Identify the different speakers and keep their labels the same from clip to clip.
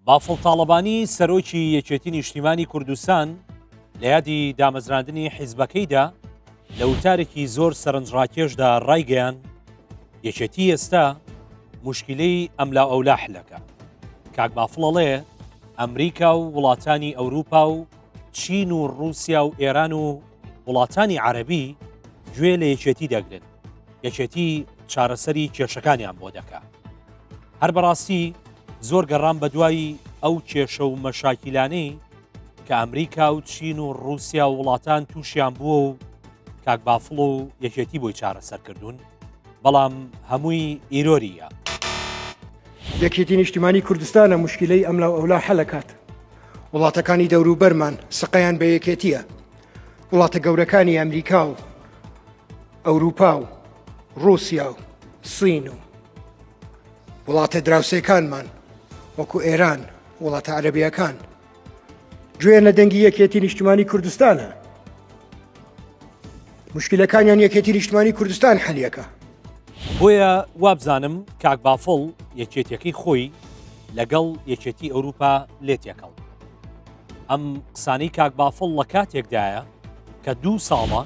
Speaker 1: بافڵ تاڵەبانی سەرۆکی یەکێتی نیشتیمانی کوردستان لە یادی دامەزراندنی حیزبەکەیدا لە وتارێکی زۆر سەرنجڕاکێشدا ڕایگەیان یەکێتی ئێستا مشکلەی ئەملا ئەولا حلەکە کاک بافڵەڵێ ئەمریکا و وڵاتانی ئەوروپا و چین و ڕوسیا و ئێران و وڵاتانی عەربی گوێ لە یەکێتی دەگرن یەکێتی چارەسەری کێشەکانیان بۆ دەکا هەر بەڕاستی زۆر گەڕام بە دوای ئەو کێشە و مەشاکیلانەی کە ئەمریکا و چین و ڕوسیا و وڵاتان تووشیان بووە و کاک بافڵ و یەکێتی بۆی چارەسەر کردوون بەڵام هەمووی ئیرۆریە.
Speaker 2: یەکێتی نیشتیمانی کوردستانە موشکیلەی ئەملا و ئەولا حەلەکات. وڵاتەکانی دەوروبەرمان سقەیان بە یەکێتیە. وڵاتە گەورەکانی ئەمریکا و ئەوروپا و ڕوسیا و سین و وڵاتە دراوسێکانمان وەکو ئێران وڵاتە عەرەبیەکان گوێیان لە دەنگی یەکێتی نیشتمانی کوردستانە مشکلەکانیان یەکێتی نیشتمانی کوردستان حەلیەکە.
Speaker 1: بۆیە وابزانم کاک بافڵ یەکێتیەکەی خۆی لەگەڵ یەکێتی ئەوروپا لێ تێکەڵ ئەم قسانەی کاک بافڵ لە کاتێکدایە کە دوو ساڵە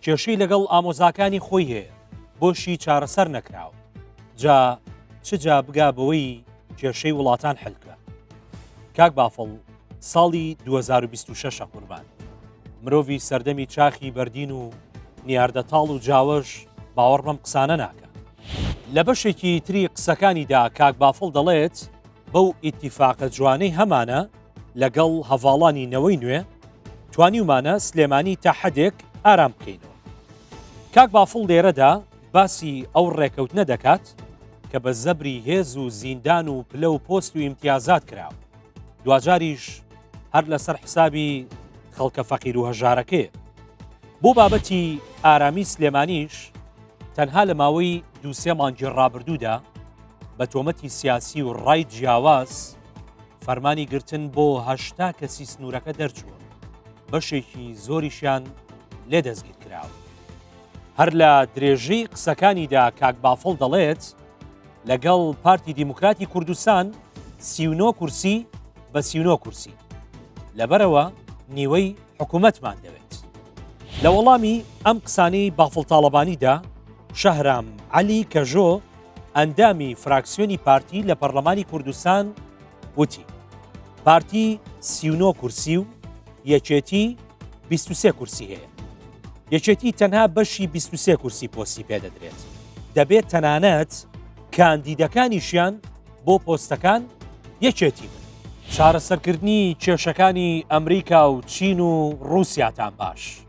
Speaker 1: کێشەی لەگەڵ ئامۆزاکانی خۆی هەیە بۆشی چارەسەر نەکراوە جا چ جا بگا بەوەی کێشەی وڵاتان حلکە کاک بافڵ ساڵی 2026 قوربان مرۆڤی سەردەمی چاخی بەردین و نیاردەتاڵ و جاوەش باوەڕ بەم قسانە ناکە لە بەشێکی تری قسەکانیدا کاک بافڵ دەڵێت بەو ئیتیفاقە جوانەی هەمانە لەگەڵ هەڤاڵانی نەوەی نوێ توانیومانە سلێمانی تا حەدێک ئارام بکەینەوە. کاک بافڵ لێرەدا باسی ئەو ڕێکەوتنە دەکات کە بە زەبری هێز و زیندان و پلە و پۆست و ئیمتیازات کراوە. دواجاریش هەر لەسەر حسابی خەڵکە فەقیر و هەژارەکەیە. بۆ بابەتی ئارامی سلێمانیش تەنها لە ماوەی دووسێ مانگی ڕابردوودا بە تۆمەتی سیاسی و ڕای جیاواز فەرمانی گرتن بۆ 80 کەسی سنوورەکە دەرچووە، بەشێکی زۆریشیان لێ دەستگیر کراوە. هەر لە درێژەی قسەکانیدا کاک بافڵ دەڵێت، لەگەڵ پارتی دیموکراتی کوردستان 39 کورسی بە 39 کورسی لەبەرەوە نیوەی حکوومەتمان دەوێت. لە وەڵامی ئەم قسانەی بافڵ تاڵەبانیدا شەهرام عەلی کەژۆ ئەندامی فراکسیۆنی پارتی لە پەرلەمانی کوردستان وتی، پارتی 39 کورسی و یەکێتی 23 کورسی هەیە. یەکێتی تەنها بەشی 23 کورسی پۆستی پێدەدرێت. دەبێت تەنانەت کاندیدەکانیشیان بۆ پۆستەکان یەکێتی بن. چارەسەرکردنی کێشەکانی ئەمریکا و چین و ڕووسیاتان باش.